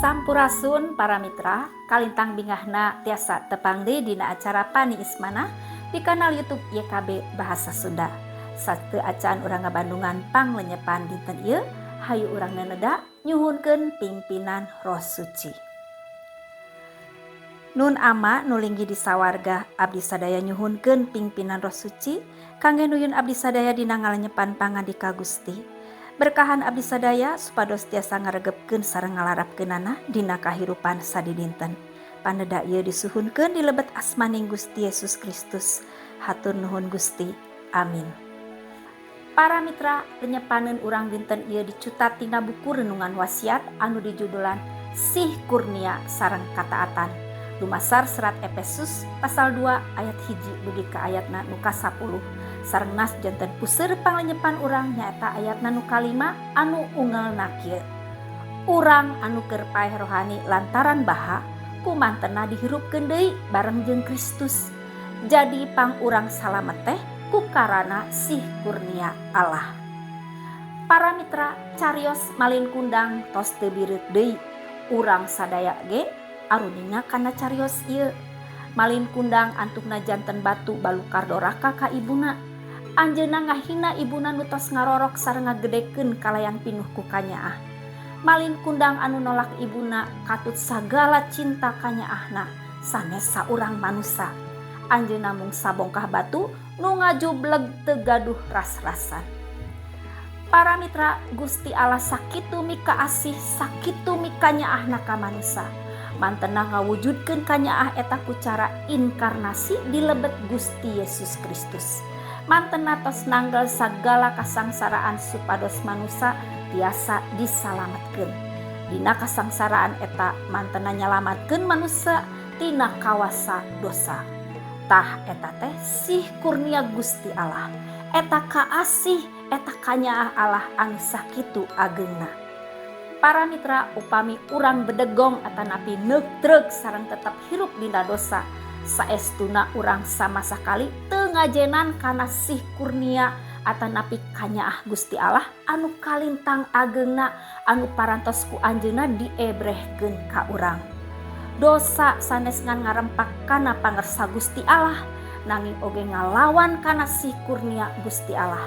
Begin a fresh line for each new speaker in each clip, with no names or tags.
Sampurasun para mitra, kalintang bingahna tiasa tepang deui dina acara Paniis Manah di kanal YouTube YKB Bahasa Sunda. Sateuacan urang ngabandungan panglenyepan dinten ieu, hayu urang neneda nyuhunkeun pimpinan Roh Suci. Nun Ama nu linggih di sawarga, abdi sadaya nyuhunkeun pimpinan Roh Suci kangge nuyun abdi sadaya dina ngalenyepan pangandika Gusti. Berkahan abdi sadaya supados tiasa ngaregepkeun sareng ngalarapkeunana dina kahirupan sadidinten. Paneda ieu disuhunkeun di lebet asmaning Gusti Yesus Kristus. Hatur nuhun Gusti. Amin. Para mitra, lenyepaneun urang dinten ieu dicutat tina buku Renungan Wasiat anu dijudulan Sih Kurnia sareng Kataatan. Dumasar serat Efesus pasal 2 ayat 1 dugi ka ayatna nu ka-10. Sareng nas janten puseur panglenyepan urang nyaeta ayatna nu kalima anu ungelna kieu. Urang anu keur paeh rohani lantaran baha ku mantena dihirupkeun deui bareng jeung Kristus. Jadi pang urang salamet teh ku karana sih kurnia Allah. Para mitra, carios Malin Kundang tos teu bireut deui. Urang sadaya ge aruninga kana carios ieu. Malin Kundang antukna janten batu balukar doraka ka ibuna. Anjeunna ngahina ibuna nu tos ngarorok sareng ngagedekeun kalayan pinuh ku kanyaah. Malin Kundang anu nolak ibuna katut sagala cinta kanyaahna sanes saurang manusa. Anjeunna mung sabongkah batu nu ngajubleg teu gaduh ras-rasan. Para mitra, Gusti Allah sakitu mikaasih, sakitu mikanyaahna ka manusa. Mantena ngawujudkeun kanyaah eta ku cara inkarnasi di lebet Gusti Yesus Kristus. Mantena tos nanggel sagala kasangsaraan supados manusa tiasa disalametkeun. Dina kasangsaraan eta mantena nyalamatkeun manusa tina kawasa dosa. Tah eta teh sih kurnia Gusti Allah. Eta kaasih, eta kanyaah Allah anu sakitu ageungna. Para mitra, upami urang bedegong atanapi neuktreg sareng tetep hirup dina dosa, saestuna urang sama sakali teu ngajenan kana sih kurnia atanapi kanyaah Gusti Allah anu kalintang ageungna anu parantos ku anjeunna diebrehkeun ka urang. Dosa sanes ngan ngarempak kana pangersa Gusti Allah, nanging oge ngalawan kana sih kurnia Gusti Allah.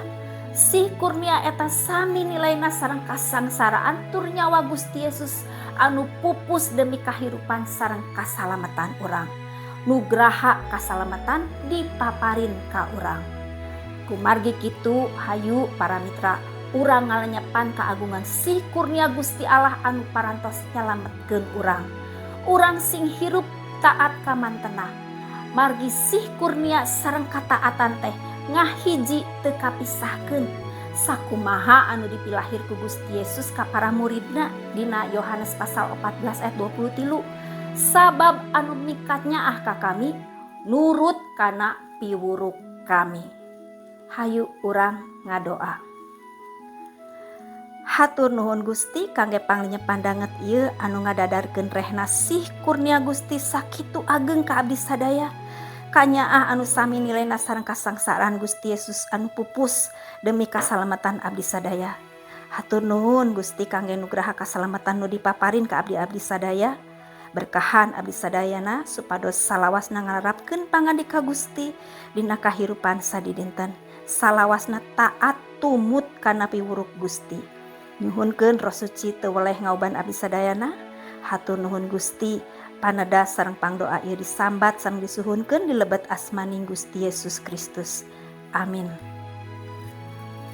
Sih kurnia eta sami nilaina sareng kasangsaraan tur nyawa Gusti Yesus anu pupus demi kahirupan sareng kasalamatan urang. Nugraha kasalamatan dipaparin ka urang. Kumargi kitu, hayu para mitra, urang ngalenyepan kaagungan sih kurnia Gusti Allah anu parantos nyalametkeun urang. Urang sing hirup taat ka mantena. Margi sih kurnia sareng kataatan teh ngahiji teu kapisahkeun. Sakumaha anu dipilahir ku Gusti Yesus ka para muridna dina Yohanes pasal 14 ayat 23. Sabab anu mikat nyaah ka kami nurut kana piwuruk kami. Hayu urang ngadoa. Hatur nuhun Gusti kangge panglenyepan danget ieu anu ngadadarkeun rehna sih kurnia Gusti sakitu ageng ka abdi sadaya. Kanyaah anu sami nilaina sareng kasangsaraan Gusti Yesus anu pupus demi kasalamatan abdi sadaya. Hatur nuhun Gusti kangge nugraha kasalamatan nu dipaparin ka abdi-abdi sadaya. Berkahan abdi sadayana supados salawasna ngalarapkeun pangandika Gusti dina kahirupan sadidinten. Salawasna taat tumut kana piwuruk Gusti. Nyuhunkeun Roh Suci teu weleh ngauban abdi sadayana. Hatur nuhun Gusti, paneda sareng pangdoa ieu disambat sareng disuhunkeun di lebet asmaning Gusti Yesus Kristus. Amin.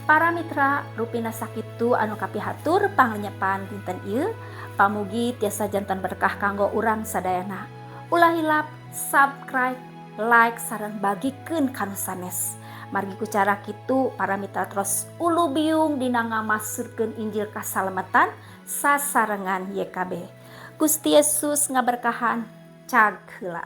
Para mitra, rupina sakitu anu kapihatur panglenyepan dinten ieu, pamugi tiasa janten berkah kanggo urang sadayana. Ulah hilap subscribe, like sareng bagikeun ka nu sanes. Margi ku cara kitu para mitra terus ulu biung dina ngamasurkeun Injil kasalamatan sasarengan YKB. Gusti Yesus ngaberkahan, cag heula.